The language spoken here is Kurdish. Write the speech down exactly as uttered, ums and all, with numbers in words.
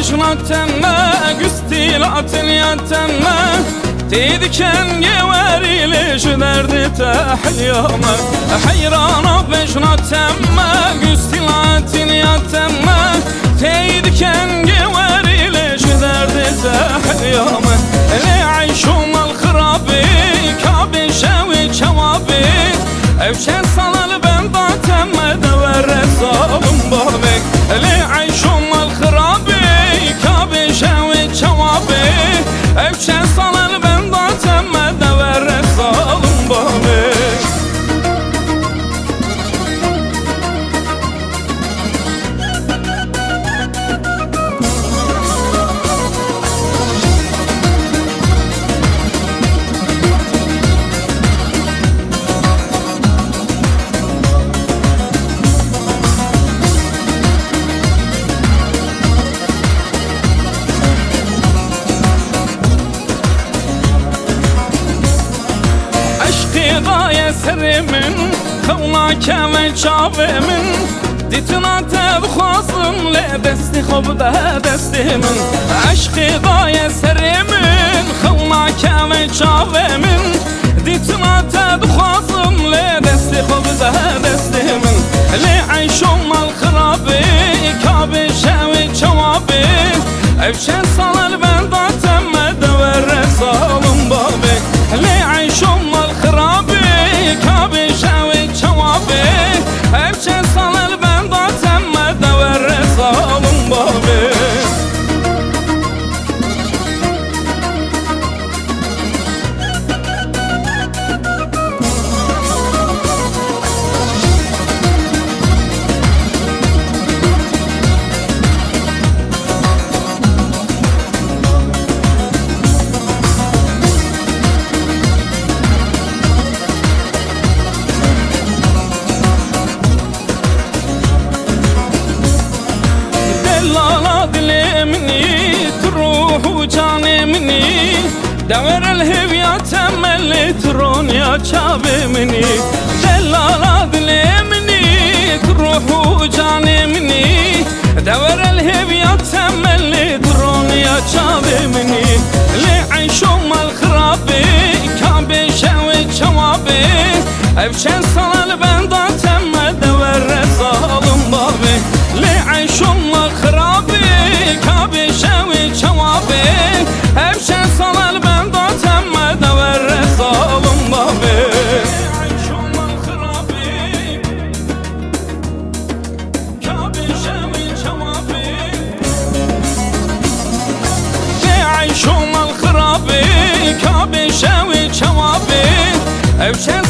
Jina te me, gustîla tiliya te me, tê diken gêwerî lê ji derdê te heliya me. Heyrana bejna te me, gustîla tiliya te me, tê diken gêwerî lê ji derdê te heliya me. Lê eyşo mal xirabê, ka bêje wê çawa bê. Ev çend sala li benda te me de were zalim bavê. Lê eyşo mal xirabê, ka bêje wê çawa bê. Ev çend sala li benda te me de were zalim bavê. Eşqê daye serê min, xewna keve çavê min. Dîtina te dixwazim, lê destê xwe bide destê min. Eşqê daye serê min, xewna keve çavê min. Dîtina te dixwazim, lê destê xwe bide destê min. Lê eyşo mal xirabê, ka bêje wê çawa bê. Ev çend sala li benda te me de were zalim bavê. Lê eyşo mal xirabê, ka bêje wê çawa bê. Ev çend sala li benda te me de were zalim bavê. Delala dilê min î, tu ruh û canê min î. Dewer el hêviya temelê, tu roniya çavê min î. Delala dilê min î, tu ruh û canê min î. Dewer el hêviya temelê, tu roniya çavê min î. Lê eyşo mal xirabê, ka bêje wê çawa bê. Ev çend sala li benda te me de were zalim bavê. Lê eyşo mal xirabê, ka bêje wê çawa bê. Ev çend sala li benda te me de were zalim bavê. Lê eyşo mal xirabê, ka bêje wê çawa bê. Lê eyşo mal xirabê, ka bêje wê çawa bê. Ev çend